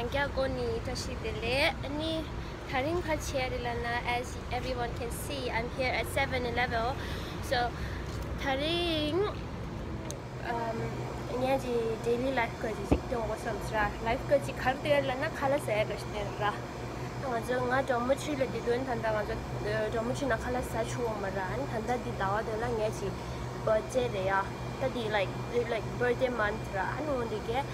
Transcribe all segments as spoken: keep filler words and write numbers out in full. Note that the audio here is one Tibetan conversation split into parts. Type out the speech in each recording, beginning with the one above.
རྒྱ་སྒོ་ནས་བཀྲ་ཤིས་བདེ་ལེགས། ཨ་ནི་དེ་རིང་ག་རེ་བྱས་རེད་ལབ་ན, as everyone can see, I'm here at Seven Eleven. So དེ་རིང་ཨམ། ངས་ཀྱི་daily life གི་ཅིག་སྟོན་དགོས་བསམ་སོང་ར། Life གི་ཅིག་ག་རེ་སྟོན་ལབ་ན་ཁ་ལག་ཟ་ཡ་གི་སྟོན་ར། ང་ཚོ་ང་ཌོར་མི་ཊོ་རི་ལ་བསྡད་དོན་ད་ལྟ་ང་ཚོ་ཌོར་མི་ཊོ་རི་ནང་ཁ་ལག་ཟ་ཆོག་གི་མ་ར། ཨ་ནི་ད་ལྟ་འདི་ཟླ་བ་དེ་ལ་ངས་ཀྱི་birthday རེད་ཡ། ད་འདི་like like birthday month ར། ཨ་ནི་འོ་འདི་གས་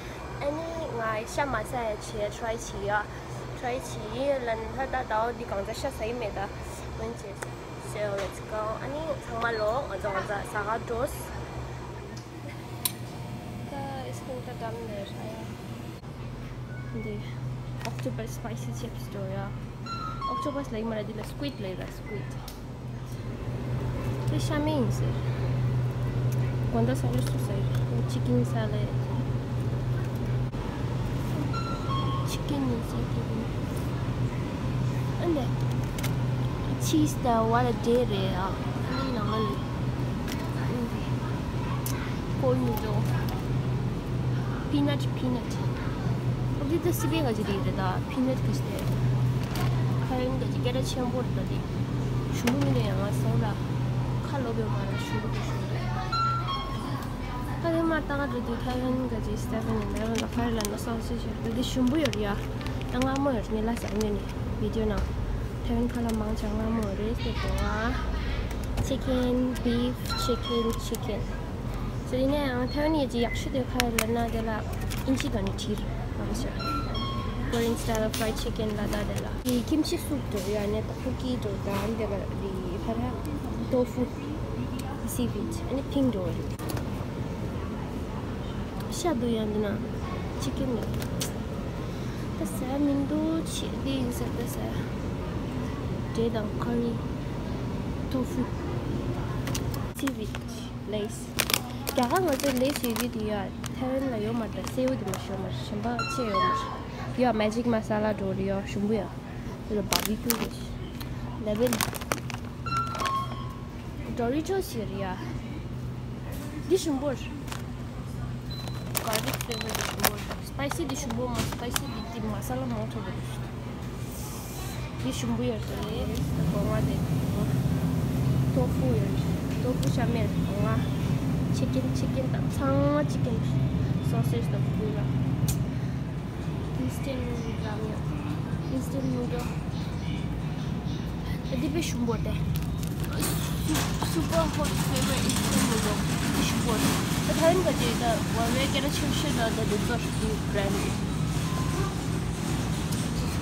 ཨ་ནི་ང་ཤ་མ་ཟ་ཡ་བྱས་try བྱས་ཡ། Try བྱས་ཡིན་ལབ་ན་ད་ལྟ་ཟླ་བ་འདི་གང་ཚ་ཤ་ཟ་ཡི་མེད་ད། འོན་ཀྱང་So let's go. ཨ་ནི་ཚང་མ་ལོ་ང་ཚོ་ང་ཚོ་ཟ་ག་འགྲོ། ད་ice cream ད་འགྲམ་ནས་ཧྲ་ཡ། འདི་octopus spicy chips འགྲོ་ཡ། Octopus ལབ་ཀྱི་མ་རེད། འདི་ལ་squid ལབ་ར། Squid. དེ་ཤ་མེད་ཡིན་ཟེར། དགོང་དག་ཟ་རེ་སུ་ཟེར། Chicken salad. Chicken ཡིན་ཟེར་དེ་ཡིན། ཨ་ནི་cheese དང་what a day རེད་ཨ། ཨ་ནི་ནང་ལ་ལི། Corn noodle. Peanut, peanut. འདི་ད་སི་པན་ག་ཅི་རེད་ད། Peanut ག་ཅི་རེད། ཁ་ཡོན་ག་ཅི་སྐད་གྲགས་ཆེན་པོ་རེད་ད་དེ། ཞུམ་པོ་མི་འདུག་ཡང་ང་སོང་ལ། ཁ་ལོ་བའི་མ་ར་ཞུམ་པོ་དེ་ཞུམ་པོ། ད་དེ་མ་ཏག་འགྲོ་དུས་ཁ་ཡོན་ག་ཅི་Seven Eleven ལ་ཁ་ཡོན་ལ་ན་སོང་ཞེས་ཞུ་དུས་དེ་ཞུམ་པོ་ཡོད་ཡ། ད་མངར་མོ་ཡོད་ངས་ལ་ཟ་ངོས་ནས་video ནང་། ཁ་ཡོན་ཁ་ལག་མང་ཆེ་མངར་མོ་རེད་ཟེར་གོ་ཨ། Chicken, beef, chicken, chicken. So ཡིན་ནའང་ཐའེ་ཝན་ཡི་ཅི་ཡག་ཤོས་དེ་ག་རེ་ལབ་ན་དེ་ལ་ཨིན་ཇི་དང་ནི་བྲིས་མ་གི་ཤ། Korean style fried chicken ལ་ད་དེ་ལ་དེ་kimchi soup དེ་ཡ་ནས་ད་ཕུ་ཀི་དེ་ད་དེ་ལ་དེ་ཧ་ར་tofu seaweed ཨ་ནི་pink དེ་ཤ་དེ་ཡ་འདི་ན་chicken དེ། ད་ཟ་མི་འདུག་ཆེ་འདི་ཡིན་ཟེར་ད་ཟ། འབྲས་དང་ཁ་རི། tofu seaweed lace. རྒྱ་གར་ང་ཚོའི་lace ཡོད་རྒྱུ་དེ་ཡ་ཐའེ་ཝན་ལ་ཡོད་མ་རེད། སེའུ་དེ་མ་ཤོར་མ་རེད། གཞན་པ་ཆེ་ཡོད་མ་རེད། ཡ་magic masala འགྲོ་རེད་ཡ་ཞུམ་པོ་ཡ། དེ་ལ་barbecue རེད། ལེ་བེལ། Doritos ཡོད་རེད་ཡ། འདི་ཞིམ་པོ་རེད། Garlic flavor འདི་ཞིམ་པོ་རེད། Spicy འདི་ཞིམ་པོ་མ་spicy འདི་འདི་མ་ས་ལ་མང་ཐོག་རེད། འདི་ཞིམ་པོ་ཡོད་རེད། སྒོ་ང་དེ་tofu ཡོད་རེད། tofu ཤ་མེད་སྒོ་ང་། Chicken chicken དང་ཚང་མ་chicken རེད། Sausage དང་བུ་ལ། Instant ramen. Instant noodle. འདི་དཔེ་ཞིམ་པོ་རེད། Su- super hot flavor instant noodle. འདི་ཞིམ་པོ་རེད། ད་ཐའེ་ཝན་ག་ཅིག་ད་ཝ་ཝེ་སྐད་གྲགས་ཆེ་ཤོས་ད་ད་འདི་ཚོ་རེད། འདི་brand རེད།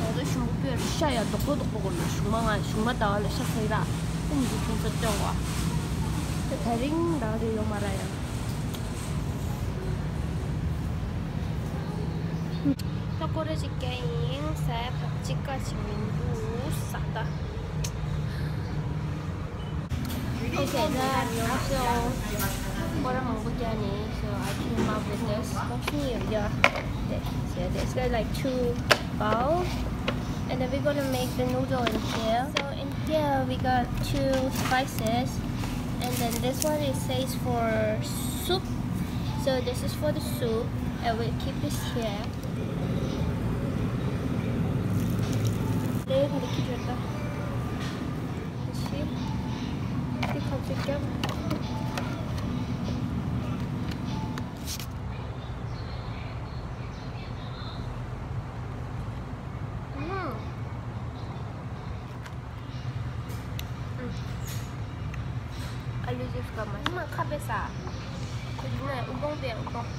ད་ད་ཞིམ་པོ་དཔེ་རེད། ཤ་ཡ་རྡོག་པོ་རྡོག་པོ་དགོས་ན་ཞུགས་མ་ང་ཞུགས་མ་ད་བ་ལ་ཤ་ཚ་ཡི་ར། ཨ་ནི་འདི་ཁྱོད་ཚོ་སྟོན་བ། ད་ད་རིང་ད་རེ་ཡོང་མ་ར་ཡ། ད་ཀོ་རེ་ཅིག་རྒྱག་ཡིན། ཟ་ཡ་ཐག་གཅིག་ཀ་ཅིག་མི་འདུག་ཟ་ད། Okay, then after ཀོ་རེ་མང་པོ་རྒྱག་ནས། So I came up with this. ཀོ་ཤིང་ཡོད་རྒྱ། This, yeah, this. There are like two bowl, and then we're gonna make the noodle in here. So in here we got two spices, and then this one is says for soup. So this is for the soup, and we'll keep this here. Then the kitchen. Let's see. See how to get. ཨ་ལུ་ཅིག་སྐམ་མ་ཤི་མ་ཁ་པེ་ས། ཁོ་ཡིན་ན་ཨུ་དོང་པེ་ཨུ་དོང་།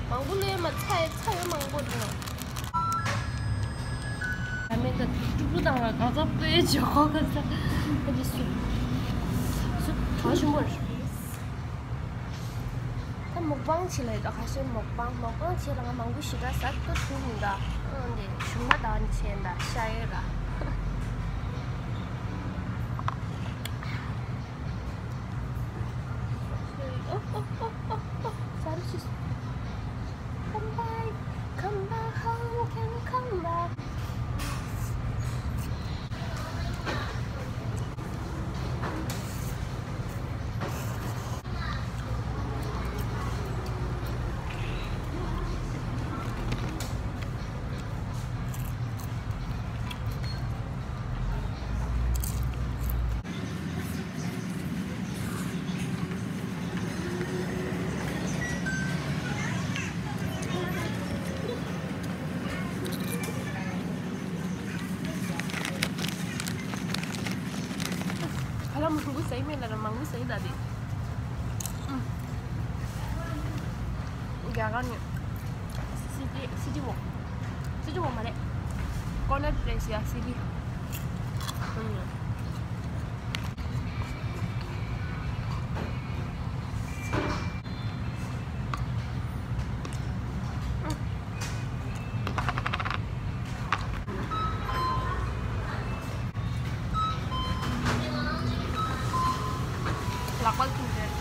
མང་པོ་ལས་མ་ཚ་ཚ་ཡོད་མང་པོ་འདུག་ཨ་མེ་ད་ཀྲུ་ཀྲུ་དང་ལ་ག་ཚ་པོའི་ཇོ་ཁོ་ག་ཚ་ཨ་ཅི་སུ་སུ་ག་ཞུ་མོར། ད་མོག་པང་བྱེད་ལ་ཡོད་ད། ཁ་ཤས་མོག་པང་མོག་པང་བྱེད་ལ་ང་མང་པོ་ཞེ་དྲག་ཟ་ཏོ་ཐུག་མི་འདུག་ཨང་འདི་ཞུ་མ་ད་ནི་བྱས་འདུག་ཤ་ཡོད་ར། ཨོ་ཨོ་ཨོ་ཨོ་ཨོ། ཟ་རུ་ཤི། Come back, come back home, can you come back? ཟས་མེད་ལ་མང་པོ་ཟས་ད་དེ། རྒྱ་གར་ནས། སི་ཏི་སི་ཏི་ཝོག་སི་ཏི་ཝོག་མ་རེད། ཀོ་ནར་པི་ལེ་སི་ཡ་སི་ཏི། ལག་པ་ཐུག་རེད།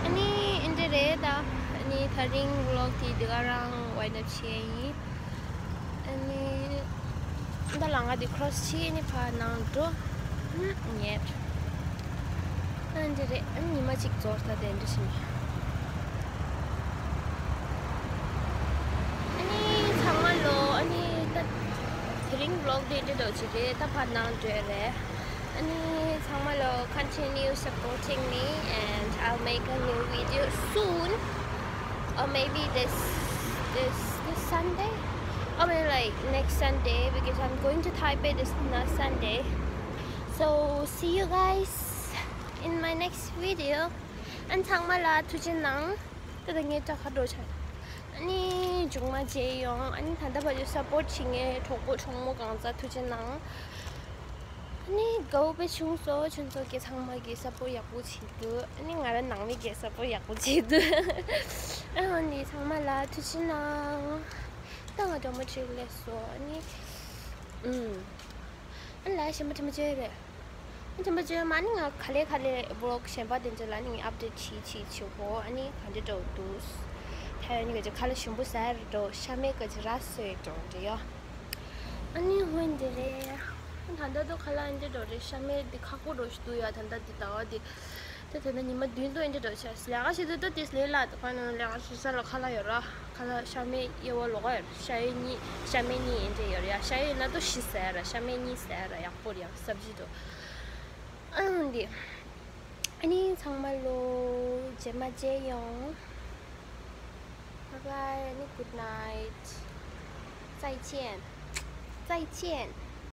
ཨ་ནི་ཨིན་དྲ་རེད་ད། ཨ་ནི་ད་རིང་ཝི་ལོག་དེ་འདི་ག་རང་ཝའིན་ཌི་ཨབ་བྱས་ཡིན། ཨ་ནི་ད་ལམ་ཁ་དེ་ཁྲོ་སི་བྱས་ནི་ཕར་ནང་འགྲོ། ཉལ། ཨ་འདི་རེད། ཨ་ནི་ཉི་མ་གཅིག་རྫོགས་ད་དེ་འདྲ་ཞིག་ཨ་ནི་ཚང་མ་ལོ། ཨ་ནི་ད་དེ་རིང་ཝི་ལོག་དེ་འདྲ་འདྲ་ཅིག་རེད། ད་ཕར་ནང་འགྲོ་རེད། ཨ་ནི་ཚང་མ་ལོ། Continue supporting me and I'll make a new video soon, or maybe this this this Sunday, or maybe like next Sunday, because I'm going to Taipei this next Sunday. So see you guys in my next video. ཨ་ནི་ཚང་མ་ལ་ཐུགས་རྗེ་གནང་། ད་ལྟ་ངའི་སྐྲ་ཁ་འགྲོ་ཆགས། ཨ་ནི་མཇུག་མ་མཇལ་ཡོང་། ཨ་ནི་ད་ལྟ་བར་དུ་སབ་པོར་བྱེད་མཁན་གྲོགས་པོ་གྲོགས་མོ་གང་ཚང་ཐུགས་རྗེ་གནང་། ཨ་ནི་དགའ་བོ་དཔེ་བྱུང་སོང་། ཁྱོད་ཚོ་གི་ཚང་མ་གི་སབ་པོར་ཡག་པོ་བྱེད་འདུག་ཨ་ནི་ང་རང་ནང་མི་གི་སབ་པོར་ཡག་པོ་བྱེད་འདུག་ཨ་ནི་ཚང་མ་ལ་ཐུགས་རྗེ་གནང་། ད་ང་འགྲོ་མ་ཁྲིད་སླེབས་སོང་། ཨ་ནི་ཨུམ། ཨ་ནི་ལ་ཞིམ་པོ་དྲི་མ་བཅོས་རེད། ཨ་ནི་དྲི་མ་བཅོས་མ་ནི་ང་ག་ལེ་ག་ལེ་ཝི་ལོག་གཞན་པ་དེ་ཚོ་ལ་ནི་ངས་ཨབ་ཌེཊ་བྱེད་བྱེད་བྱེད་གོ། ཨ་ནི་ག་འདྲ་འགྲོ་འདུག་ཐའི་ཝན་གི་ཁ་ལག་ཞིམ་པོ་ཟ་རེད་འགྲོ། ཤ་མེད་གི་ར་སོས་འགྲོ་འདྲ་ཡོད། ཨ་ནི་ཧོན་འདི་རེད། ད་ལྟ་དུ་ཁ་ལག་འདི་འགྲོ་རེད། ཤ་མེད་འདི་ཁག་པོ་འགྲོ་ཞིག་འདུག་ཡ། ད་ལྟ་འདི་ཟླ་བ་འདི། ད་ད་ལྟ་ཉི་མ་བདུན་ཐོག་འདི་འགྲོ་ཆ་ལས་ཀ་བྱེད་དུས་ད་དེ་ལས་ལ་ད་ཁ་ནང་ལས་ཀ་བྱེད་ས་ལ་ཁ་ལག་ཡོད་ར། ཁ་ལག་ཤ་མེད་གཡས་པ་ལོགས་ཀ་ཡོད་ར། ཤ་ཡི་གཉིས་ཤ་མེད་གཉིས་འདྲ་ཡོད་ར་ཡ། ཤ་ཡི་ན་དུ་བཞི་ཟ་ཡ་ར། ཤ་མེད་གཉིས་ཟ་ཡ་ར། ཡག་པོ་རེད་ཡ། སབ་ཇི་དུ། ཨང་འདི། ཨ་ནི་ཚང་མ་ལོ། རྗེས་མ་མཇལ་ཡོང་། Bye bye. ཨ་ནི་good night. 再见. 再见.